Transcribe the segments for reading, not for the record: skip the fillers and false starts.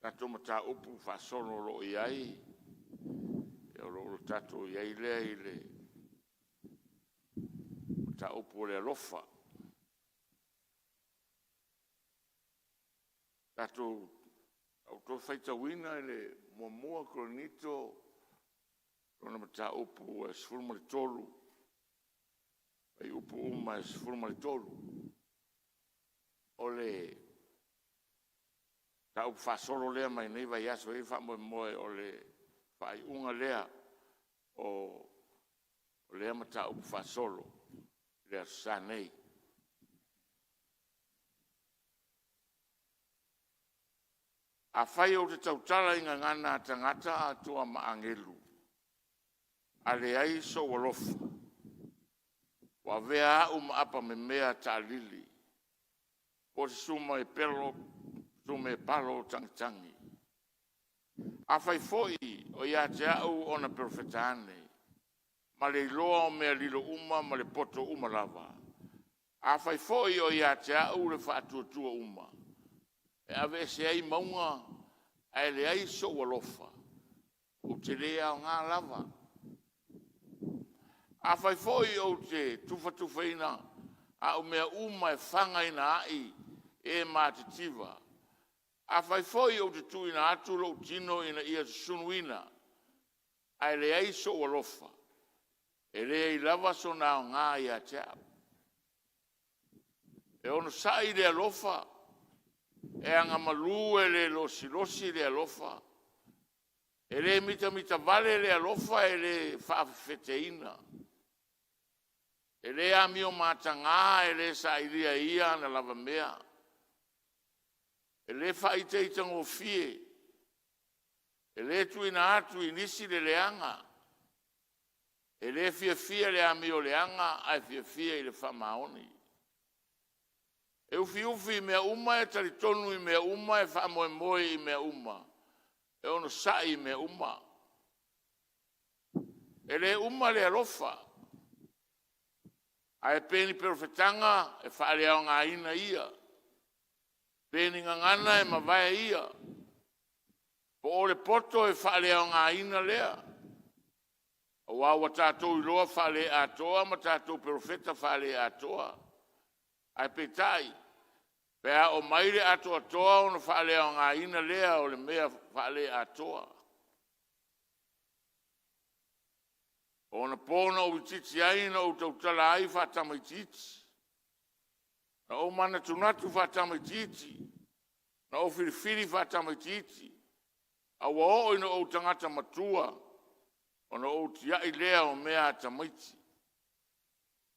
Tatou mataupu faasolo o lo o i ai, o lo o tatou i ai lea i le mataupu o le alofa. Na ou toe faitauina le 1 Korinito lona mataupu e 13, fuaiupu uma e 13. O le mataupu faasolo lea mai lenei vaiaso. E i ai le faamoemoe o le faaiuga lea o lea mataupu faasolo i le Aso Sa nei. Afai ou te tautala i gagana a tagata atoa ma agelu, ae leai sou alofa, ua avea au ma apamemea taalili, po o se sumepalo tagitagi. Afai foi o ia te au ona perofeta ane, ma le iloa o mea lilo uma ma le poto uma lava, afai foi o ia te au le faatuatua uma e aveese ai mauga ae leai sou alofa, ou te le aoga lava. Afai foi ou te tufatufaina au mea uma e fagaina ai e matitiva, afai foi ou te tuuina atu lou tino ina ia susunuina ae leai sou alofa, e leai lava sona aoga ia te au. E onosai le alofa, e agamalu e le losilosi le alofa. E le mitamitavale le alofa, e le faafefeteina. E le amio mataga, e le sailia e ia ana lavamea. E le faaitaitagofie, e le tuuina atu i nisi le leaga. E le fiafia i le amioleaga ae fiafia i le faamaoni. E ufiufi i mea uma, e talitonu i mea uma, e faamoemoe i mea uma, e onosai i mea uma. E le uma le alofa, ae pe ni perofetaga, e faaleaogaina ia, pe ni gagana e mavae ia, po o le poto e faaleaogaina lea. Aua ua tatou iloa faale-atoa ma tatou perofeta faale-atoa. Ae peitai, pe a oo mai le atoatoa ona faaleaogaina lea o le mea faale-atoa. O onapo na ou itiiti ai na ou tautala ai faatamaitiiti, na ou manatunatu faatamaitiiti, na ou filifili faatamaitiiti, ae ua oo ina ou tagata matua, ona ou tiai lea o mea a tamaiti.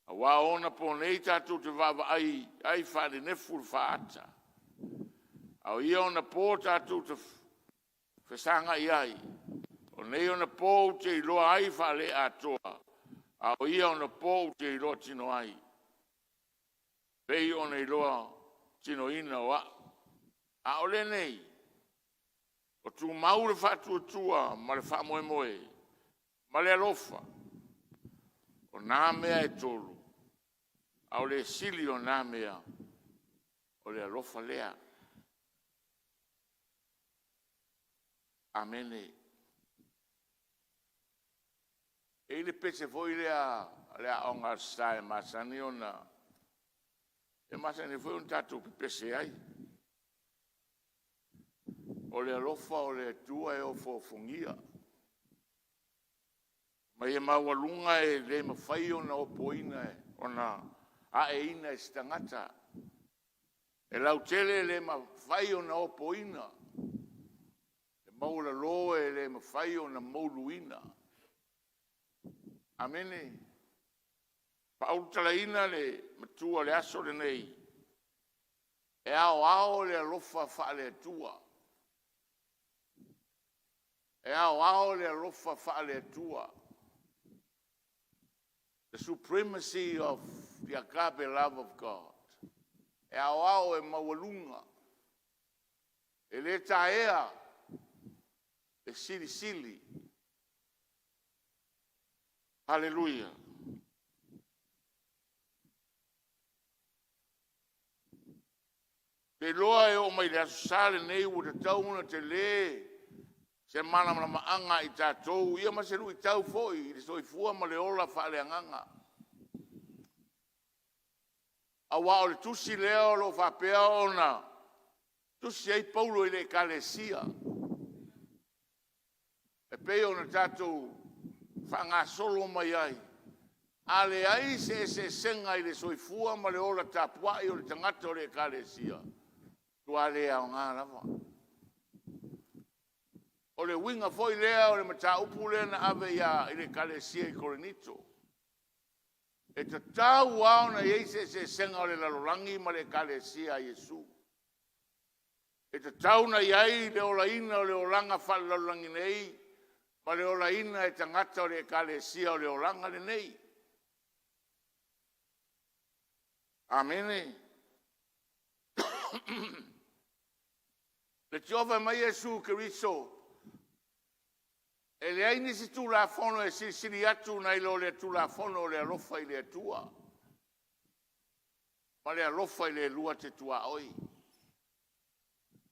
Aua o onaponei tatou te vaavaai ai faanenefu le faata, a o ia onapo tatou te fesagai ai. O nei onapo ou te iloa ai faale-atoa, a o ia onapo ou te iloa tino ai, e pei ona iloa tinoina o au. A o lenei, ua tumau le faatuatua ma le faamoemoe ma le alofa, o na mea e tolu, a o le sili o na mea, o le alofa lea. Amene. E i ai le pese foi lea a le Aoga a le SA e masani ai foi ona tatou pepese ai. O le alofa o le Atua e ofoofogia. Fai mai e maualuga e le mafai ona aeina e se tagata. E lautele e le mafai ona opoina. E maualalo e le mafai ona mouluina. Amene. E faaulutalaina le matua o le aso lenei, e aoao le alofa faale-Atua. E aoao le alofa faale-Atua. The supremacy of the Agape love of God. E aoao e maualuga, e le taea, e silisili. Hallelujah. Te iloa e oo mai le Aso Sa lenei ua tatau ona tele se malamalamaaga a i tatou, ia ma se luitau foi i le soifua ma le ola faaleagaga. Aua o le tusi lea o lo o faapea ona tusi ai Paulo i le Ekalesia e pei ona tatou faagasolo mai ai. A leai se eseesega i le soifua ma le ola tapuai o le tagata o le Ekalesia, e matua le aoga lava. O le uiga foi lea o le mataupu lea na ave i le Ekalesia i Korinito, e tatau lava ona i ai se eseesega o le lalolagi ma le Ekalesia a Iesu. E tatau ona i ai le olaina o le olaga faalelalolagi nei ma le olaina e tagata o le Ekalesia o le olaga lenei. Amene. Le tiofa mai Iesu Keriso, e leai nisi Tulafono e silisili atu nai lo le Tulafono o le alofa i le Atua ma le alofa i le lua te tuaoi.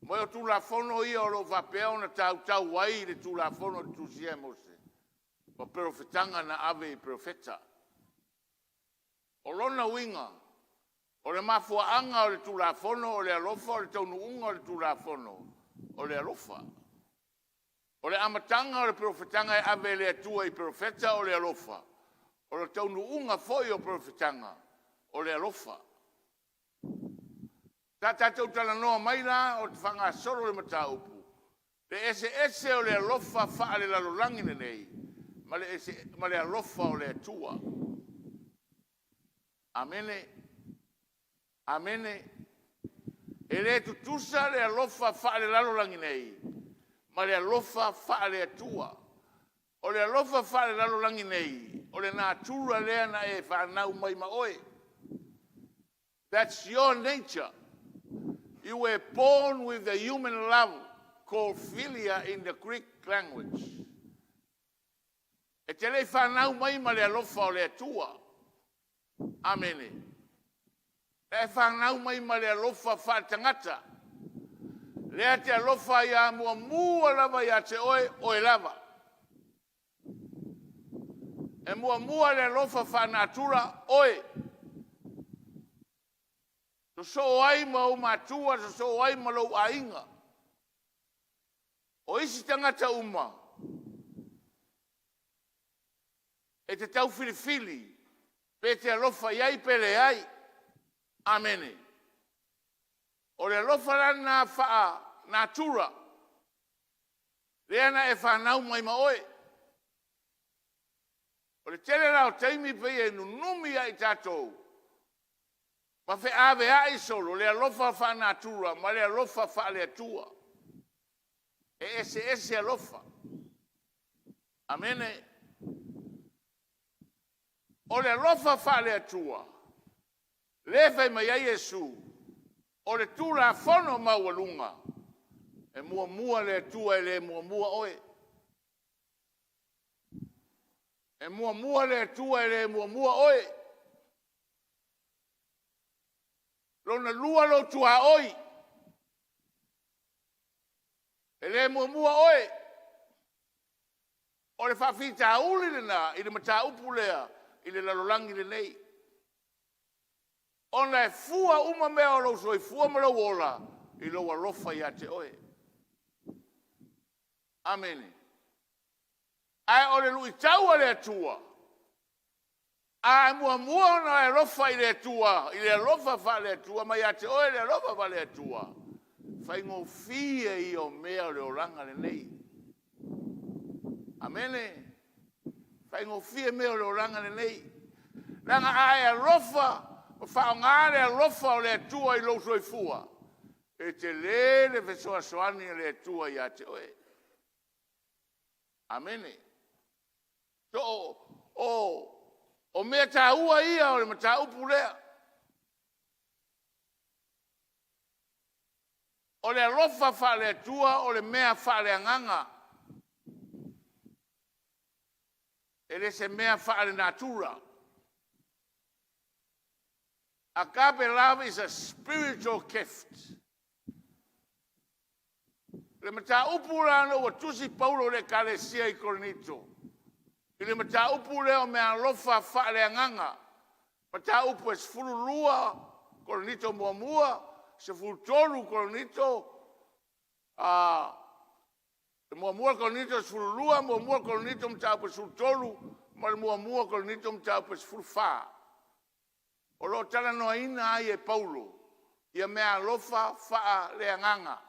O Tulafono ia o lo o faapea ona tautau ai le Tulafono na tusia e Mose ma perofetaga na ave i perofeta. O lona uiga, o le mafuaaga o le Tulafono o le alofa, o le taunuuga o le Tulafono, o le alofa. O le amataga o le perofetaga e ave e le Atua i perofeta o le alofa. O le taunuuga foi o perofetaga, o le alofa. Sa tatou talanoa mai la o faagasolo le mataupu, le eseese o le alofa faalelalolagi lenei ma le alofa o le Atua. Amene. Amene. E le tutusa le alofa faalelalolagi nei ma le alofa faale-Atua. O le alofa faalelalolagi nei, o le natura lea na e fanau mai ma oe. That's your nature. You were born with the human love called philia in the Greek language. E te le i fanau mai ma le alofa o le Atua. Amene. E fanau mai ma le alofa faale-tagata. Lea e te alofa ai muamua lava ia te oe, oe lava. E muamua le alofa faale-natura, oe. Sosoo ai ma ou matua, sosoo ai ma lou aiga. O isi tagata uma, e te tau filifili pe te alofa i ai pe leai. Amene. O le alofa la lena faale-natura, lea na e fanau mai ma oe. O le tele la o taimi pei e nunumi ia i tatou ma feaveai solo le alofa faale-natura ma le alofa faale-Atua. E eseese alofa. Amene. O le alofa faale-Atua lea e fai mai ai Iesu, o le Tulafono maualuga, e muamua le Atua e le muamua oe. E muamua le Atua e le muamua oe. Lona lua lou tuaoi, e le muamua oe. O le faafitauli lena i le mataupu lea i le lalolagi lenei, ona e fua uma mea o lou soifua ma lou ola i lou alofa ia te oe. Amene. Ae o le luitau a le Atua, a muamua ona e alofa i le Atua i le alofa faale-Atua ma ia te oe le alofa faale-Atua, o le faigofie ia o mea o le olaga lenei. Amene. Faigofie mea o le olaga lenei. Leaga a e alofa ma faaaoga le alofa o le Atua i lou soifua, e tele le fesoasoani a le Atua ia te oe. Amene. O mea taua ia o le mataupu lea. O le alofa faale-Atua o le mea faaleagaga, e le o se mea faale-natura. Agape love is a spiritual gift. Le mataupu la ina ua tusi Paulo i le ekalesia i Korinito, i le mataupu lea o meaalofa faaleagaga, mataupu e 12 Korinito muamua, 13 Korinito, muamua Korinito 12, muamua Korinito mataupu e 13, ma le muamua Korinito mataupu e 14. O lo o talanoaina ai e Paulo ia meaalofa faaleagaga.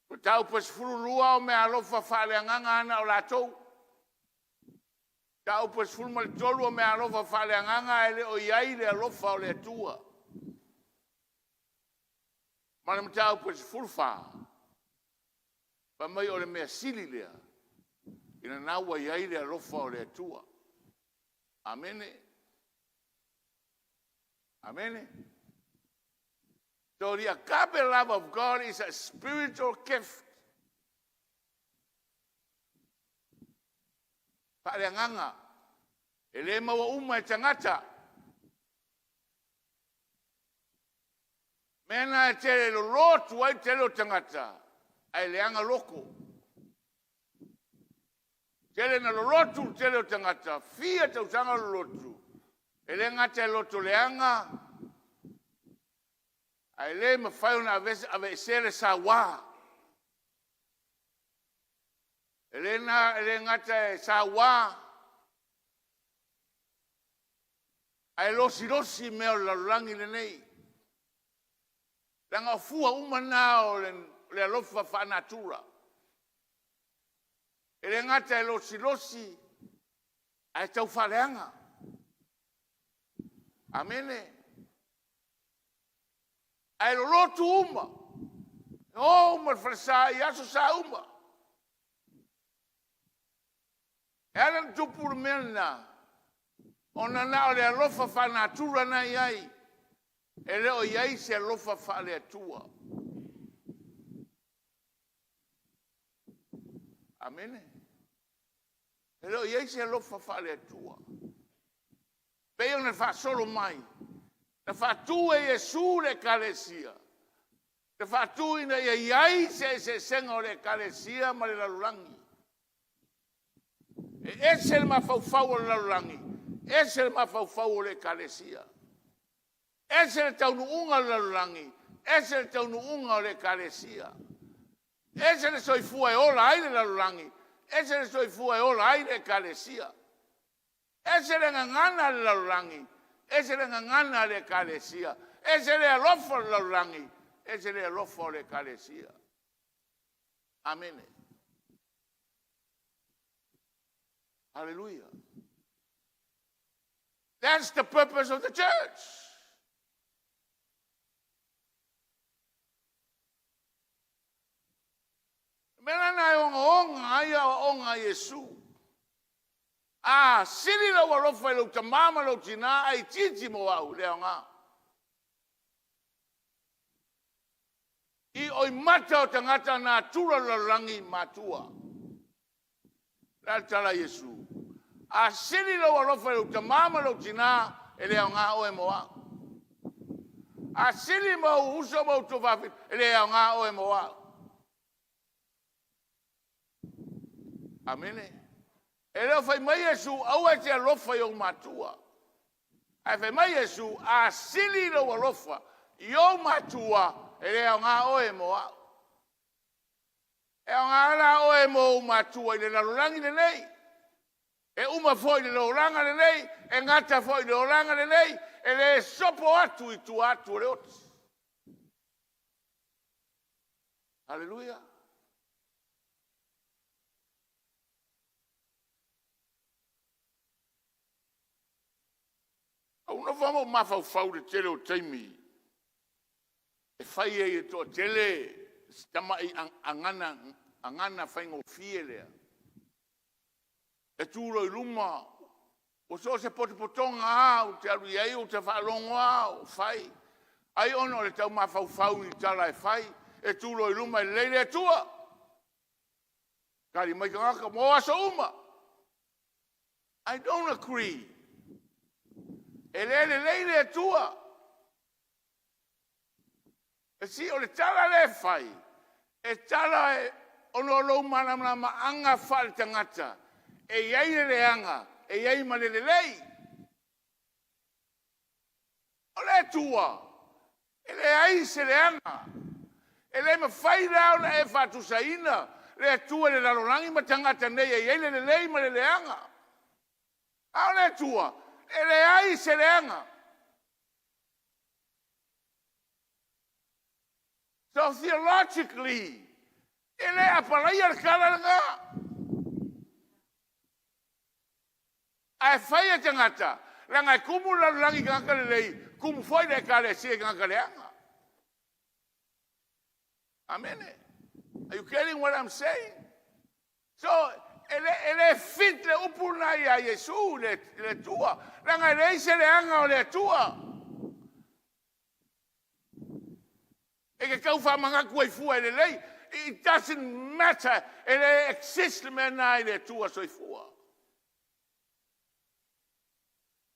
Mataupu e 12 o meaalofa faaleagaga lava na o latou. Mataupu e 13 o meaalofa faaleagaga ae le o i ai le alofa o le Atua. Ma le mataupu e 14, fai mai o le mea sili lea, ina ua i ai le alofa o le Atua. Amene. Amene. So the agape love of God is a spiritual gift. Faaleagaga. E le maua uma e tagata. Mea na e tele lolotu ai le tele o tagata, ae leaga loto. Tele na lolotu le tele o tagata, fia tausaga lolotu, e le gata e loto leaga, ae le mafai ona aveesea le saua. E le gata e saua, ae losilosi mea o le lalolagi lenei. Leaga o fua uma na o le alofa faale-natura. E le gata e losilosi ae tau faaleaga. Amene. Ae lolotu uma, e o uma i le falesa i Aso Sa uma. E ala ona tupu le mea lena, ona na o le alofa faale-natura lena e i ai, e le o i ai se alofa faale-Atua. Amene. E le o i ai se alofa faale-Atua. E pei ona faasolo mai, na faatu e Iesu le Ekalesia, na faatu ina ia i ai se eseesega o le Ekalesia ma le lalolagi. E ese le mafaufau o le lalolagi, ese le mafaufau o le Ekalesia. Ese le taunuuga o le lalolagi, ese le taunuuga o le Ekalesia. Ese le soifua e ola ai le lalolagi, ese le soifua e ola ai le Ekalesia. Ese le gagana a le lalolagi, ese le gagana a le Ekalesia. Ese le alofa o le lalolagi, ese le alofa o le Ekalesia. Amene. Hallelujah. That's the purpose of the church. O mea la na e ogaoga ai aoaoga a Iesu. A sili lou alofa i lou tama ma lou tina ae itiiti mo au, e le aoga. I oimata o tagata natura o le lalolagi matua. O le a le tala a Iesu? A sili lou alofa i lou tama ma lou tina, e le aoga oe mo au. A sili ma ou uso ma ou tuafafine, e le aoga oe mo au. Amene. E le o fai mai Iesu, aua e te alofa i ou matua. Ae fai mai Iesu, a sili lou alofa i ou matua, e le aoga oe mo au. E aoga la oe mo ou matua i le lalolagi lenei. E uma foi i le olaga lenei, e gata foi i le olaga lenei, e le sopo atu i tua atu o le oti. Haleluia! Ou nofo ma ou mafaufau i le tele o taimi e fai ai e le toatele si tamai agana faigofie lea. E tu loa i luma, ua so o se potopotoga lava ou te alu i ai, ou te faalogo lava o fai. Ai ona o le tau mafaufau i tala e fai. E tu loa i luma, e lelei le Atua. Tali mai tagata, mo aso uma. I don't agree. E le lelei le Atua. Si o le tala lea e fai, e tala e, ona o lou malamalamaaga faale-tagata, e i ai le leaga, e i ai ma le lelei. O le Atua, e leai se leaga. E le mafai la ona e faatusaina le Atua i le lalolagi ma tagata nei e i ai le lelei ma le leaga. A o le Atua, e leai se leaga. So theologically, e le apalaia le tala lena. Ae fai e tagata, leaga e tumu le lalolagi i tagata lelei, tumu foi le ekalesia i tagata leaga. Amene. Are you getting what I'm saying? So, e le fit le upu lena ia Iesu, le Atua, leaga e leai se leaga o le Atua. E te tau faamanatu ai fua e lelei. It doesn't matter. E le exist le mea lena i le Atua soifua.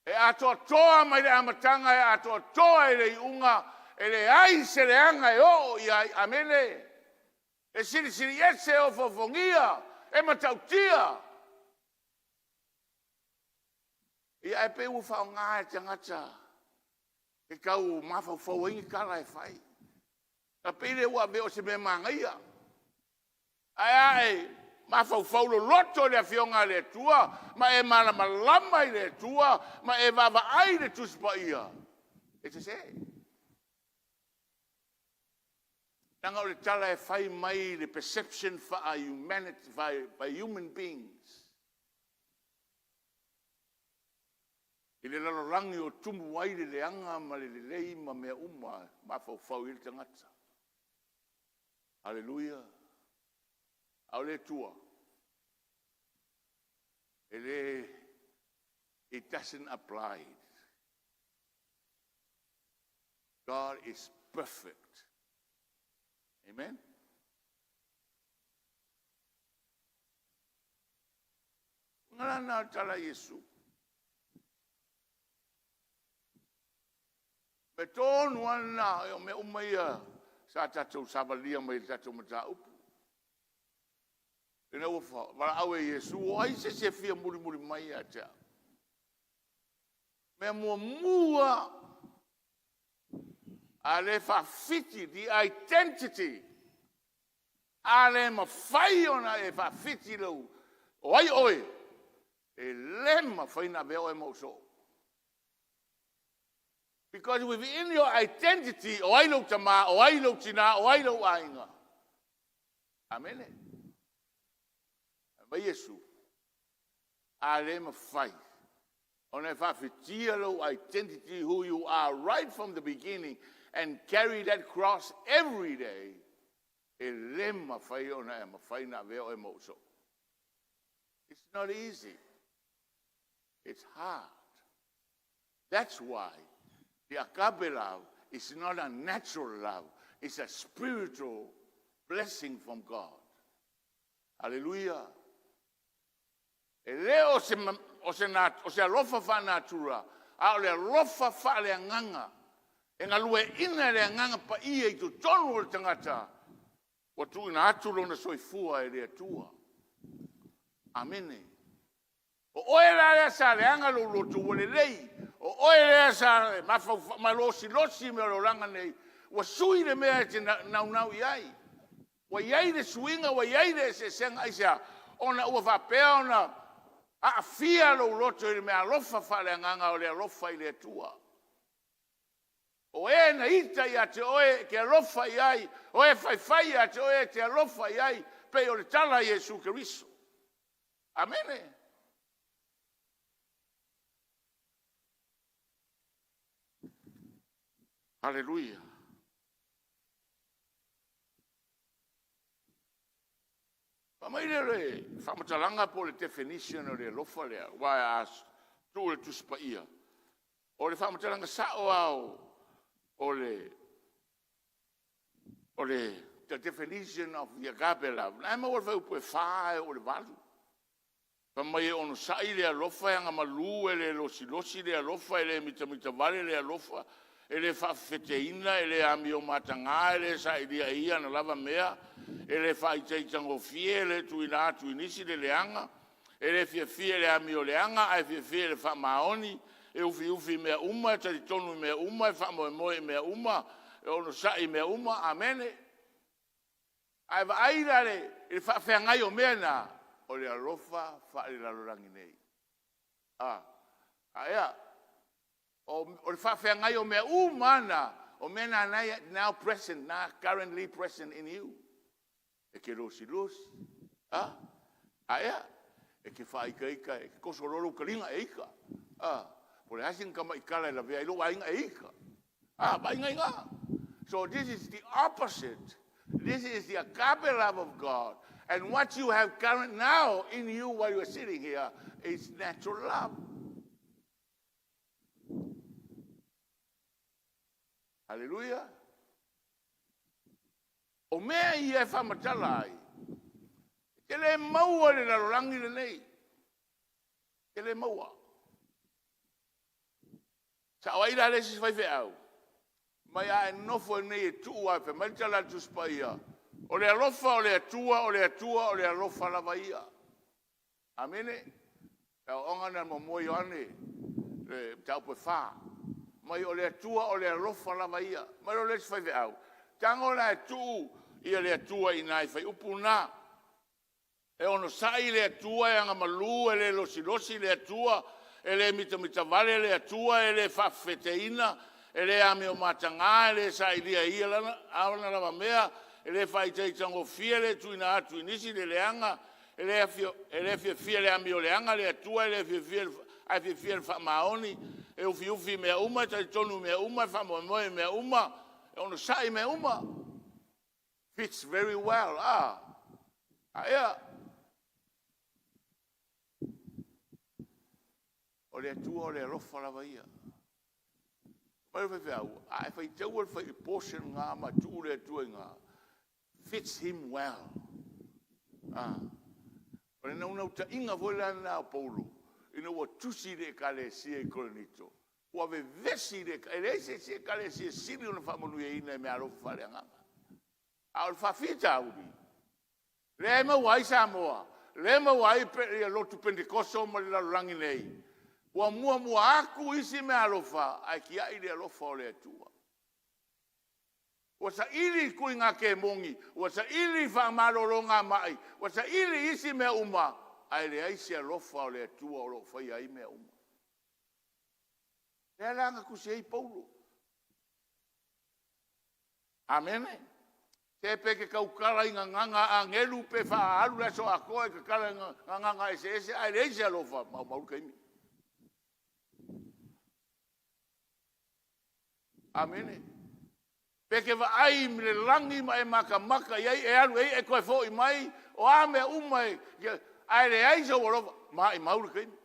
E atoatoa mai le amataga, e atoatoa i le iuga, e leai se leaga e oo i ai. Amene. E silisili ese, e ofoofogia, e matautia. Ia ae pei ua faaaoga e tagata e tau mafaufau ai ni tala e fai. Ona pei lea ua avea o se mea manaia. Ae a e mafaufau loloto i le Afioga a le Atua ma e malamalama i le Atua ma e vaavaai i le Tusi Paia, e sese. Leaga o le tala e fai mai le perception faa-humanity, by human beings. I le lalolagi o tumu ai le leaga ma le lelei ma mea uma e mafaufau i ai le tagata. Aleluia. A o le Atua, e le, it doesn't apply. God is perfect. Amen. Uiga la lena o le tala a Iesu. O le mea tonu lava lena, o mea uma ia sa tatou savalia mai i le tatou mataupu. Ina ua valaau e Iesu, o ai se isi e fia mulimuli mai ia te au? O le mea muamua lava, a le faafiti the identity, a le mafai ona e faafiti lou, o ai oe, e le mafai ona avea oe ma ou soo. Because within your identity, o ai lou tama, o ai lou tina, o ai lou aiga. Amene. Fai mai Iesu, a le mafai ona e faafitia lou identity, who you are right from the beginning and carry that cross every day, e le mafai ona e mafai ona avea oe ma ou soo. It's not easy. It's hard. That's why the agape love is not a natural love. It's a spiritual blessing from God. Hallelujah. E le o se, o se, o se alofa faanatura, a o le alofa faaleagaga. E galueaiina e le agaga paia i totonu o le tagata ua tuuina atu lona soifua i le Atua. Amene. O oe la lea sa leaga lou loto ua lelei. O oe lea sa malosilosi i mea o le olaga nei, ua sui le mea e te naunau i ai. Ua i ai le suiga ua i ai le eseesega. Aisea? Ona ua faapea ona aafia lou loto i le meaalofa faaleagaga o le alofa i le Atua. O e na ita ia te oe e te alofa i ai, o e faifai ia te oe e te alofa i ai, pei o le tala a Iesu Keriso. Amene. Haleluia. Fai mai lea o le faamatalaga po o le definition o le alofa lea, aua a tuu i le Tusi Paia, o le faamatalaga sao lava o le the definition of the agape love, o la e maua i le fuaiupu 4 e oo i le 8. Fai mai e onosai le alofa, e agamalu, e le losilosi le alofa, e le mitamitavale le alofa, E le faafefeteina, e le amio mataga, e le sailia e ia ana lava mea, e le faaitaitagofie, e le tuuina atu i nisi le leaga, e le fiafia i le amioleaga ae fiafia i le faamaoni, e ufiufi i mea uma, e talitonu i mea uma, e faamoemoe i mea uma, e onosai i mea uma. Amene. A e vaai la i le faafeagai o mea na, o le alofa faale-lalolagi nei. Ae a? O le faafeagai o mea uma lava na, o mea na o lena e now present, currently present in you. E te losilosi, a? Ae a? E te faaitaita e te toso loa lou taliga e ita. Po o le a sina tamai tala e lavea ai lou aiga, e ita. A, vaai i ina. So this is the opposite. This is the agape love of God. And what you have current now in you while you are sitting here is natural love. Hallelujah. O mea ia e faamatala ai, e te le maua i le lalolagi lenei. E te le maua. Sao ai la le isi faifeau, mai a e nofo ai nei e tuu lava, fai mai le tala a le Tusi Paia, o le alofa o le Atua, o le Atua o le alofa lava ia. Amene. O le aoaoga lena i 1 Ioane mataupu e 4. Fai mai o le Atua o le alofa lava ia. Fai mai loa le isi faifeau, tago la e tuu le Atua i ina i fuaiupu na. E onosai le Atua, e agamalu, e le losilosi le Atua, e le mitamitavale le Atua, e le faafefeteina, e le amio mataga, e le sailia e ia ana lava mea, e le faaitaitagofie, e le tuuina atu i nisi le leaga, e le fiafia i le amioleaga le Atua, ae fiafia i le faamaoni, e ufiufi i mea uma, e talitonu i mea uma, e faamoemoe i mea uma, e onosai i mea uma. Fits very well. Ae o le Atua o le alofa lava ia. Fai mai le faifeau, a e faitaua le portion lena ma tuu le Atua i ina, fits him well. O le naunautaiga foi la lena o Paulo ina ua tusi i le ekalesia i Korinito, ua vevesi, e leai se isi ekalesia e sili ona faamanuiaina i meaalofa faaleagaga. A o le faafitauli, lea e maua ai Samoa, lea e maua ai le lotu Penetekoso ma le lalolagi nei, ua muamua atu isi meaalofa ae tiai le alofa o le Atua. Ua saili tuiga kemoni, ua saili faamalologamai, ua saili isi mea uma, ae leai se alofa o le Atua o lo o faia ai mea uma. Lea la na tusi ai Paulo. Amene. Se pe e te tautala i gagana agelu pe faaalu le aso atoa e tatala i gagana eseese ae leai se alofa, maumau le taimi. Amene. Pe e te vaai i le lagi ma e matamata i ai, e alu i ai e toe foi mai, o a mea uma, ae leai sou alofa, maumau le taimi.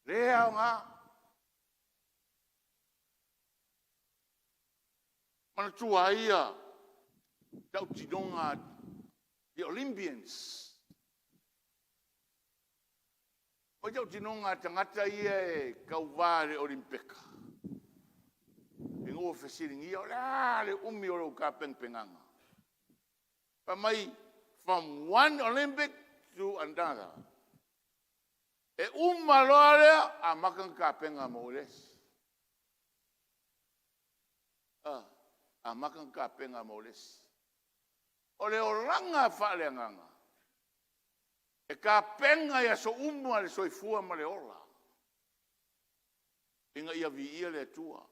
Le aoga. Manatua ai ia tautinoga a the Olympians. O ai tautinoga a tagata ia e tauva i le Olimipeka? Ina ua fesiligia, o le a le umi o lau tapenapenaga? Fai mai, from one Olympic to another. E uma loa lea, amata ona tapena mo le isi. Amata ona tapena mo le isi. O le olaga faale-agaga, e tapena i aso uma le soifua ma le ola, ina ia viia le Atua.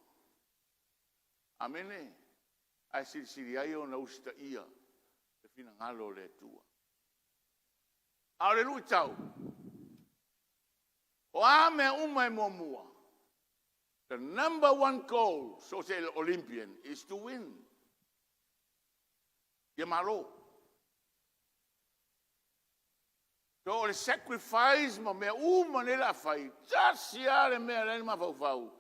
Amene. Ae silisili ai ona usitaia le finagalo o le Atua. A o le luitau, o a mea uma e muamua? The number one goal so o se Olympian is to win. Ia malo. So o le sacrifice ma mea uma nei o le a fai, tasi lava le mea o lea e i le mafaufau,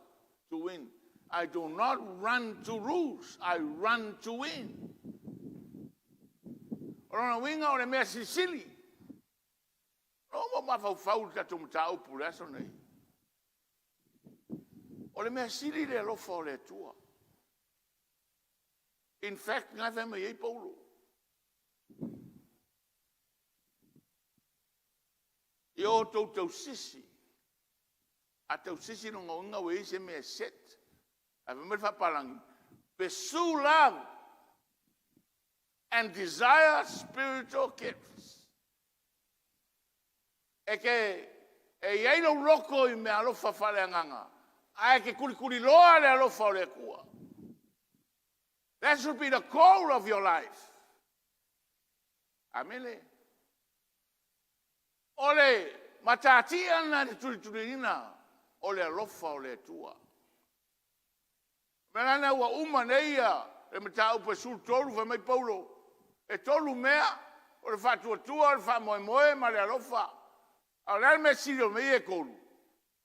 to win. I do not run to lose, I run to win. O lona uiga o le mea silisili. Ua ou mafaufau i le tatou mataupu i le aso lenei. O le mea sili le alofa o le Atua. In fact, na fai mai ai Paulo, ia outou tausisi. A tausisi, o lona uiga ua i ai se mea e set. Ae fai mai le faapalagi, pursue love and desire spiritual gifts. E i ai lou loto i meaalofa faale-agaga, ae te tulituliloa le alofa o le Atua. That should be the goal of your life. Amene. O le matatia lena i le tulituliina o le alofa o le Atua. O le mea lena ua uma nei le mataupu e 13, fai mai Paulo, e 3 mea, o le faatuatua, o le faamoemoe ma le alofa. A o le a le mea sili o mea ia e 3?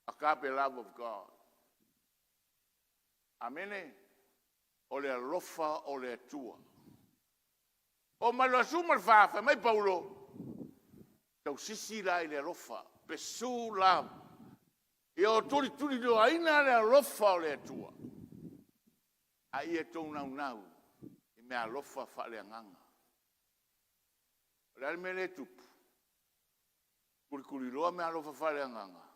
Agape love of God. Amene. O le alofa o le Atua. Oo mai loa i le 14, fai mai Paulo, tausisi la i le alofa, pursue love. Ia tulituliloaina le alofa o le Atua, a ia outou naunau i meaalofa faale-agaga. O le a le mea lea e tupu? Tulituliloa meaalofa faale-agaga,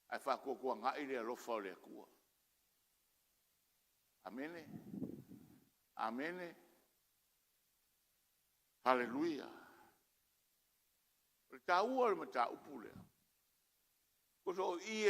ae faatuatuanai le alofa o le Atua. Amene. Amene. Aleluia. O le taua o le mataupu lea, o i